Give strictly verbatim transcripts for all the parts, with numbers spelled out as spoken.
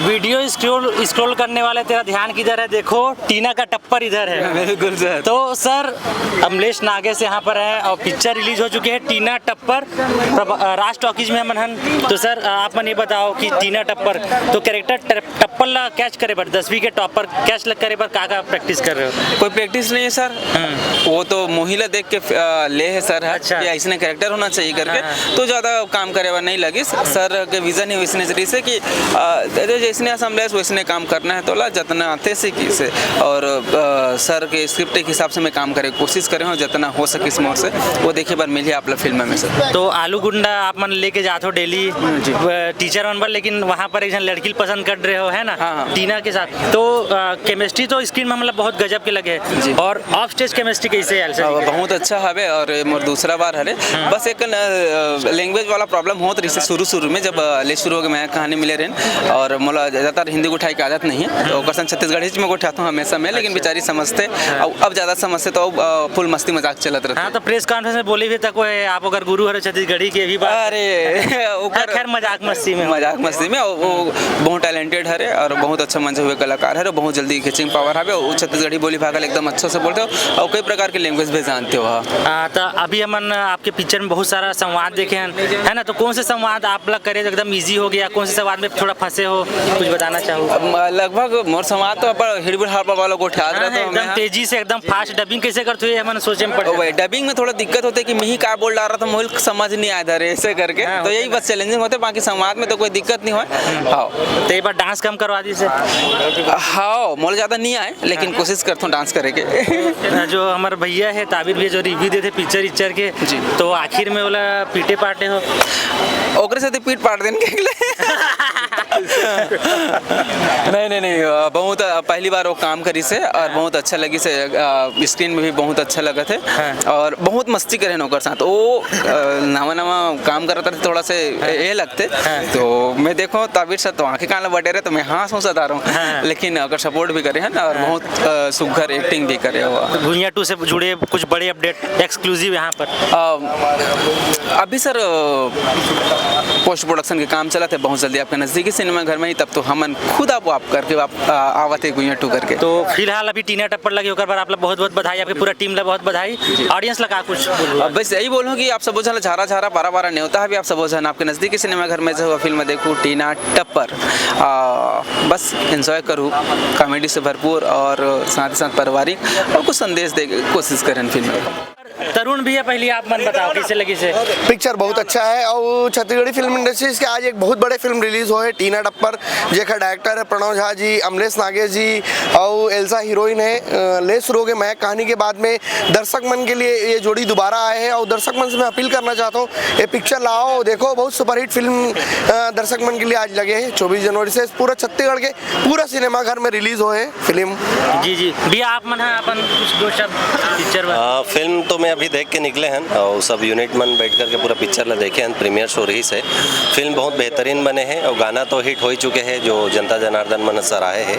Video scroll scroll करने वाले, तेरा ध्यान किधर है? देखो, टीना का टप्पर इधर है। बिल्कुल सर। तो सर, अमलेश नागेश यहाँ पर है और पिक्चर रिलीज हो चुकी है टीना टप्पर, प्रभ- अ, राज टॉकीज में हमन हन। तो सर, अ, आप मन ये बताओ कि टीना टप्पर तो कैरेक्टर टप- टप्पर ला कैच करे बर, दसवीं के टॉपर कैच ला करे बर का का प्रैक्टिस कर रहे हो? कोई प्रैक्टिस नहीं है सर। वो तो मोहिला देख के अ, ले है सर, हाँ, अच्छा। कि ऐसने कैरेक्टर होना चाहिए करके। हाँ, हाँ। तो ज़्यादा काम करे बर नहीं लगिस। सर के विजन ही वैसने रहिस हे कि अ, जैसने असम ले वैसने काम करना है, तोला जतना आते से किसे। और अ, सर के स्क्रिप्ट के हिसाब से मैं काम करे के कोशिश करे हूँ, जतना हो सकिस मोर से, वो देखे बर मिलही आप ला फिल्म में सर। तो आलू गुंडा आप मन लेके जात हो डेली, जी। अ, टीचर मन बर, लेकिन वहाँ पर एक झन लड़की ल पसंद कर रहे हो, है ना? हाँ, हाँ। टीना के साथ। तो अ, केमिस्ट्री तो स्क्रीन में मतलब बहुत गजब के लगे है। जी। और ऑफ स्टेज केमिस्ट्री कैसे है? अ, बहुत अच्छा हवे और ये मोर दूसरा बार हरे। बस एक न, अ, लैंग्वेज वाला प्रॉब्लम होत रहिस हे शुरू शुरू में, जब अ, ले शुरू हो गए मैं कहानी मिले रहेन और मोला ज़्यादातर हिंदी गोठाए के आदत नहीं है, तो ओकर संग छत्तीसगढ़ी में गोठाथों हमेशा में, लेकिन अच्छा। बेचारी समझते, हाँ। अब, अब ज़्यादा समझते तो अब अ, फुल मस्ती मजाक चलत रहते। हाँ, तो प्रेस कॉन्फ्रेंस में बोले भी तक वो है, आप अगर गुरु हरे छत्तीसगढ़ी के भी बात। अरे, ओकर खैर, मजाक मस्ती में। मजाक मस्ती में, वो, वो बहुत टैलेंटेड हरे और बहुत अच्छा मंच हुए कलाकार हरे, बहुत जल्दी कैचिंग पावर हवे, वो छत्तीसगढ़ी बोली भाखा ल एकदम अच्छा से बोलते हो और कई प्रकार के लैंग्वेज भी जानते हो। हाँ। हाँ, तो अभी हमन आपके पिक्चर में बहुत सारा संवाद देखे हैं, है ना? तो कौन से संवाद आप लग करे एकदम ईजी हो गया, कौन से संवाद में थोड़ा फंसे हो, कुछ बताना चाहो? अब म-, लगभग मोर संवाद तो अपन हिड़बिड़ हड़बड़ वाला गोठियात हाँ, रहता हूँ एकदम मैं। तेजी से, एकदम फास्ट डबिंग कैसे करते हो, ये हमन सोचे में पड़ ओ भाई, जाता है। डबिंग में थोड़ा दिक्कत होता है कि मिही का बोल रहा था, मोहिल समझ नहीं आया था रे, ऐसे करके। हाँ, तो यही होता बस चैलेंजिंग होते, बाकी संवाद में तो कोई दिक्कत नहीं हुआ। हाँ। तो एक बार डांस कम करवा दीजिए। हाँ, मोला ज़्यादा नहीं आए, लेकिन हाँ। कोशिश करता हूँ डांस करे के। जो हमारे भैया है ताबिर भैया, जो रिव्यू देते पिक्चर इच्चर के, जी। तो आखिर में बोला पीटे पाटे हो। ओकरे साथे पीट पाट देन के लिए। नहीं, नहीं, नहीं, अ, बहुत, अ, पहली बार वो काम करिस हे और बहुत अच्छा लगिस हे, अ, स्क्रीन में भी बहुत अच्छा लगत हे हाँ। और बहुत मस्ती करे ओकर साथ। वो, अ, नवा, नवा काम करत रहे, थोड़ा से हाँ। ये लगते। हाँ। तो मैं देखो, ताबिर सर तो आंखें कान बटे रहे, तो मैं हाँ सोचता रहा हूँ। हाँ। लेकिन ओकर सपोर्ट भी करे हे ना, और हाँ। बहुत, अ, सुघर एक्टिंग भी करे हुआ। तो भुइयां टू से जुड़े कुछ बड़े अपडेट एक्सक्लूसिव यहाँ पर। अ, अभी सर, अ, पोस्ट प्रोडक्शन के काम चलत हे, बहुत जल्दी आपके नजदीकी सिनेमा घर में ही, तब तो हमन खुद आप, आप करके आप, अ, आवत हे गुइया टू करके। तो फिलहाल अभी टीना टप्पर लगे, ओकर बर आप ला बहुत बहुत बधाई, आपके पूरा टीम ला बहुत बधाई। जी। ऑडियंस ला का कुछ बोलहू? अ, बस यही बोलहूँ कि आप सबो झन ला झारा झारा पारा पारा नेवता हे, अभी आप सबो झन आपके नजदीकी सिनेमा घर में जो हुआ फिल्म देखू टीना टप्पर। अ, बस एंजॉय करू, कॉमेडी से भरपूर और साथ ही साथ पारिवारिक और कुछ संदेश दे के कोशिश करें फिल्म में। तरुण भैया, पहले आप मन बताओ, कैसे लगिस हे? पिक्चर बहुत अच्छा है और छत्तीसगढ़ी फिल्म इंडस्ट्रीज के आज एक बहुत बड़े फिल्म रिलीज होए हे, टीना टप्पर, जेकर डायरेक्टर है प्रणव झा जी, अमलेश नागेश जी और एल्सा हीरोइन है। अ, ले शुरू हो गए मैं कहानी के बाद में दर्शक मन के लिए ये जोड़ी दोबारा आए हैं और दर्शक मन से मैं अपील करना चाहता हूँ, ये पिक्चर लाओ, देखो, बहुत सुपरहिट फिल्म, अ, दर्शक मन के लिए आज लगे हैं। चौबीस जनवरी से पूरा छत्तीसगढ़ के पूरा सिनेमा घर में रिलीज होए हे फिल्म। जी, जी। भैया, आप मन ह अपन कुछ दो शब्द पिक्चर बर। आ, फिल्म तो मैं अभी देख के निकले हन और सब यूनिट मन बैठ करके पूरा पिक्चर ला देखे हन, प्रीमियर शो रहिस हे। फिल्म बहुत बेहतरीन बने हे और गाना तो हिट हो ही चुके हे, जो जनता जनार्दन मन सराहे हे।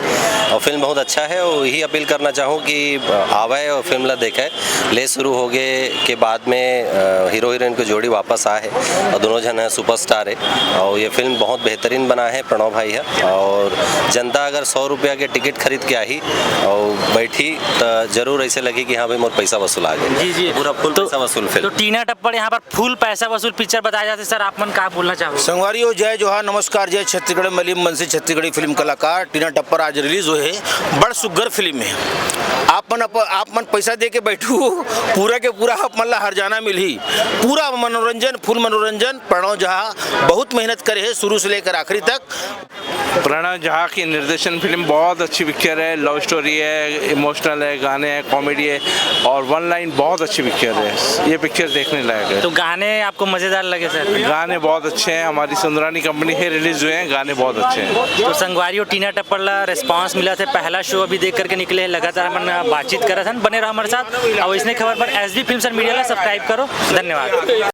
और फिल्म बहुत अच्छा हे और यही अपील करना चाहूँ कि आवे और फिल्म ला देखे। ले शुरू हो गए के बाद में, अ, हीरो हीरोइन के जोड़ी वापस आए हे और दोनों झन हे सुपरस्टार हे और ये फिल्म बहुत बेहतरीन बना हे प्रणव भाई हे। और जनता अगर सौ रुपया के टिकट खरीद के आही और बैठी, तो जरूर ऐसे लगी कि हाँ भाई, मोर पैसा वसूल आ गए। जी, जी। पूरा फुल तो, पैसा वसूल फिल्म। तो टीना टप्पर यहाँ पर फुल पैसा वसूल पिक्चर बताया जाते। सर, आप मन का बोलना चाहो? संगवारी हो, जय जोहार, नमस्कार, जय छत्तीसगढ़, मलिम मन से छत्तीसगढ़ी फिल्म कलाकार टीना टप्पर आज रिलीज हुए हे। बड़ सुग्घर फिल्म हे। आप मन अप-, आप मन पैसा दे के बैठू, पूरा के पूरा आप मन ला हरजाना मिलही। पूरा मनोरंजन, फुल मनोरंजन। प्रणव झा बहुत मेहनत करे हे शुरू से लेकर आखिरी तक। प्रणव झा की निर्देशन फिल्म बहुत अच्छी पिक्चर है, लव स्टोरी है, इमोशनल है, गाने हैं, कॉमेडी है और वन लाइन बहुत अच्छी पिक्चर है। ये पिक्चर देखने लायक है। तो गाने आपको मजेदार लगे सर? गाने बहुत अच्छे हैं, हमारी सुंदरानी कंपनी के रिलीज हुए हैं, गाने बहुत अच्छे हैं। तो संगवारी हो, टीना टप्पर ला रिस्पांस मिलत हे, पहला शो अभी देख करके निकले हे, लगातार हमन बातचीत करत हन, बने रहो हमारे साथ। और इसने खबर पर एस बी फिल्म सर मीडिया ला सब्सक्राइब करो। धन्यवाद।